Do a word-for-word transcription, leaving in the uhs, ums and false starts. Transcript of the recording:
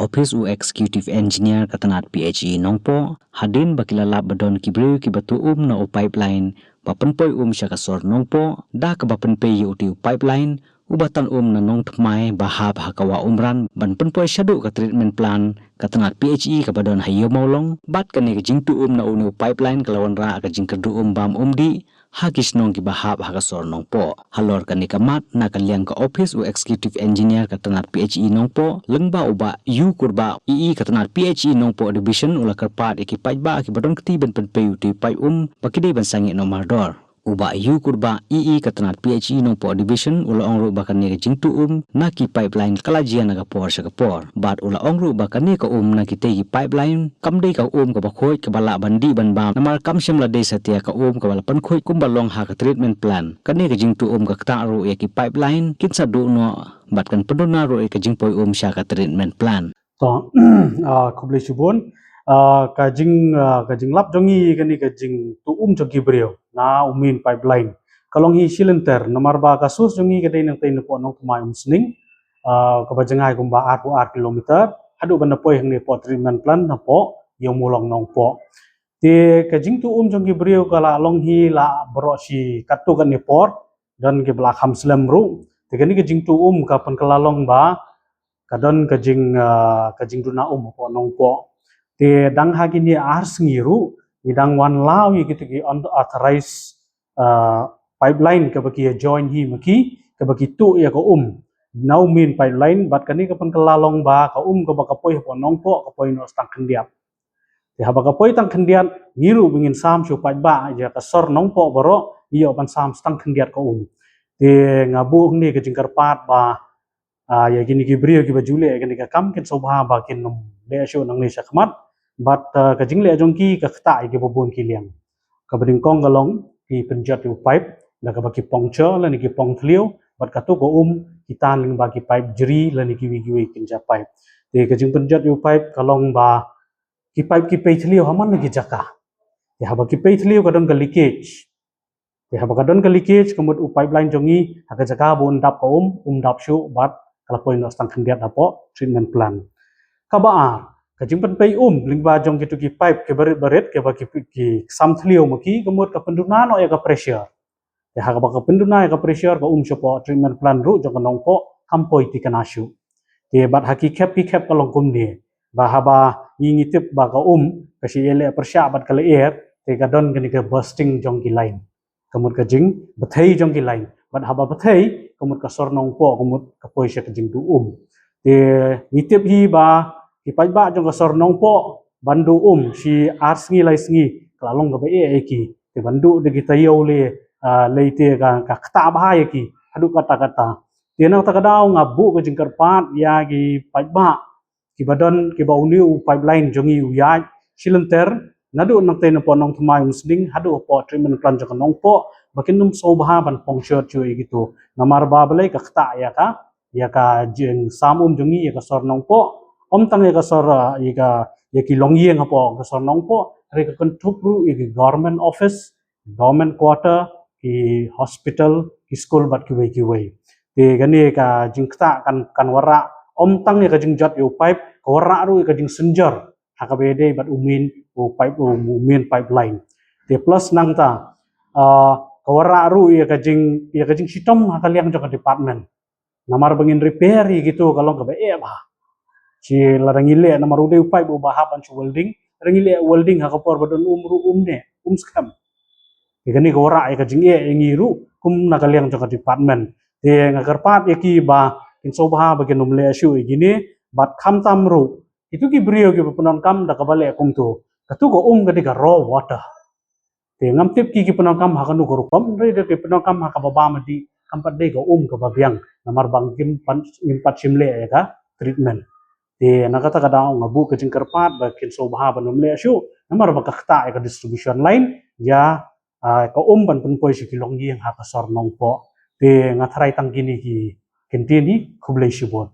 Office u Executive Engineer ka tnat P H E Nongpoh, hadien ba ki la lap ba don ki briew kiba tuh um na u pipeline ba pynpoi um sha ka sor Nongpoh, da kaba pynpei ïa u te u pipeline uba tan um na Nongthymmai ba hap ha ka Wah Umran ban pynpoi shaduh ka treatment plant ka tnat P H E kaba don ha Ïew Mawlong, bad kane ka jingtuh um na une u pipeline ka la wanrah ka jingkyrduh um bam um dih ha ki shnong kiba hap ha ka sor Nongpoh. Halor kane ka mat, na ka liang ka office u Executive Engineer ka tnat P H E Nongpoh, lyngba u Bah Yu Kurbah, E E ka tnat P H E Nongpoh Division, u la kyrpad ïa ki paidbah kiba don kti ban pynpei u te u pipe um ba ki dei ban sangeh noh mardor. U Bah Yu Kurbah, E E ka tnat P H E Nongpoh Division, u la ong ruh ba kane ka jingtuh um na ki pipeline ka la jia na ka por sha ka por. Bad u la ong ruh ba kane ka um na kitei ki pipeline kam dei ka um kaba khuid kaba lah ban dih ban bam, namar kam shym la dei satia ka um kaba la pynkhuid kumba long ha ka treatment plant. Kane ka jingtuh um ka ktah ruh ïa ki pipeline kin sa duh noh bad kan pynduna ruh ïa ka jingpoi um sha ka treatment plant. To, ah, khublei shibun. Ah, ka jing, ah, ka jinglap jong ngi kane ka jingtuh um jong ki briew na u main pipeline ka long hi shilynter, namar ba ka source jong ngi ka dei nangtei napoh Nongthymmai Umsning, ah, kaba jngai kumba arphew ar kilometer haduh ban da poi hangne hapoh treatment plant napoh Ïew Mawlong Nongpoh. Te ka jingtuh um jong ki briew ka la long hi la baroh shi katto katne por, don kiba la kham slem ruh. Te kane ka jingtuh um ka pynkylla long ba ka don ka jing, ah, ka jingduna um hapoh Nongpoh. Te dang ha kine ar sngi ruh ngi dang wan law ïa kito ki unauthorized, ah, pipeline kaba ki ïa join hi ma ki, kaba ki tuh ïa ka um na u main pipeline, bad kane ka pynkylla long ba ka um kaba ka poi hapoh Nongpoh ka poi noh tang khyndiat. Te haba ka poi tang khyndiat, ngi ruh ba ngin sam shuh paidbah ïa ka sor Nongpoh baroh, ngi ïoh ban sam tang khyndiat ka um. Te nga buh hangne ka jingkyrpad ba, ah, ïa kine ki briew kiba ju leh kane ka kam kin sngewbha ba kin ym leh shuh nangne sha khmat. Bad, ah, ka jingleh jong ki ka ktah ïa kiba bun ki liang. Kaba nyngkong ka long ki pynjot ïa u pipe da kaba ki puncture lane ki pong thliew, bad kato ka um ki tan lyngba ki pipe jri lane kiwei kiwei ki kynja pipe. Te ka jingpynjot ïa u pipe ka long ba ki pipe ki pei thliew ha man la ki jaka. Te haba ki pei thliew ka don ka leakage. Te haba ka don ka leakage ka mut u pipeline jong ngi ha ka jaka ba un dap ka um, um dap shuh bad ka la poi noh tang khyndiat hapoh treatment plant. Kaba ar, ka jingpynpei um lyngba jong kito ki pipe kiba rit ba rit kiba ki, ki sam thliew ma ki, ka mut ka pynduna noh ïa ka pressure. Te haba ka pynduna ïa ka pressure ka um shapoh treatment plant ruh jong ka Nongpoh kam poi thikna shuh. Te bad ha ki khep ki khep ka long kumne, ba haba ngi ngi tip ba ka um ka shu ïaleh pyrshah bad ka lyer, te ka don kane ka bursting jong ki line. Ka mut ka jingbthei jong ki line. Bad haba bthei, ka mut ka sor Nongpoh ka mut ka poi sha ka jingduh um. Te ngi tip hi ba ki paidbah jong ka sor Nongpoh ban duh um shi ar sngi lai sngi ka la long kaba eh ïa ki. Te ban duh da ki taïew lei, ah, lei te ka, ka ktah bha ïa ki haduh katta katta. Te nangta ka daw nga buh ka jingkyrpad ïa ki paidbah kiba don, kiba une u pipeline jong ngi u ïaid shilynter naduh nangtei napoh Nongthymmai Umsning haduh hapoh treatment plant jong ka Nongpoh, ba kin ym sngewbha ban puncture shuh ïa kito. Namar ba balei, ka ktah ïa ka, ïa ka jingsam um jong ngi ïa ka sor Nongpoh. Ym tang ïa ka sor, ah, ïa ka, ïa ki longïing hapoh ka sor Nongpoh, hynrei ka kynthup ruh ïa ki government office, government quarter, ki hospital, ki skul bad kiwei kiwei. Te kane ka jingktah kan, kan wanrah ym tang ïa ka jingjot ïa u pipe, ka wanrah ruh ïa ka jingsynjor ha kaba ïadei bad u main, u pipe, u main pipeline. Te plus nangta, ah, ka wanrah ruh ïa ka jing, ïa ka jingshitom ha ka liang jong ka department. Namar ba ngin repair ïa kito ka long kaba eh bha. Shi lada ngi leh, namar u dei u pipe uba hap ban shu welding, lada ngi leh welding ha ka por ba don um ruh um neh, um skhem. Te kane ka wanrah ïa ka jingeh ïa ngi ruh kum na ka liang jong ka department. Te nga kyrpad ïa ki ba kin sngewbha ba kin ym leh shuh ïa kine, bad khamtam ruh kito ki briew kiba pyndonkam da kaba leh kumto, kato ka um ka dei ka raw water. Te ngam tip ki ki pyndonkam ha kano ka rukom, hynrei da ki pyndonkam ha kaba bam dih, kam pat dei ka um kaba biang, namar ba ngim pat, ngim pat shym leh ïa ka treatment. Te na kata ka daw nga buh ka jingkyrpad ba kin sngewbha ban ym leh shuh, namar ba ka ktah ïa ka distribution line, ïa, ah, ka um ban pynpoi sha ki longïing ha ka sor Nongpoh. Te nga tharai tang kine ki kyntien hi, khublei shibun.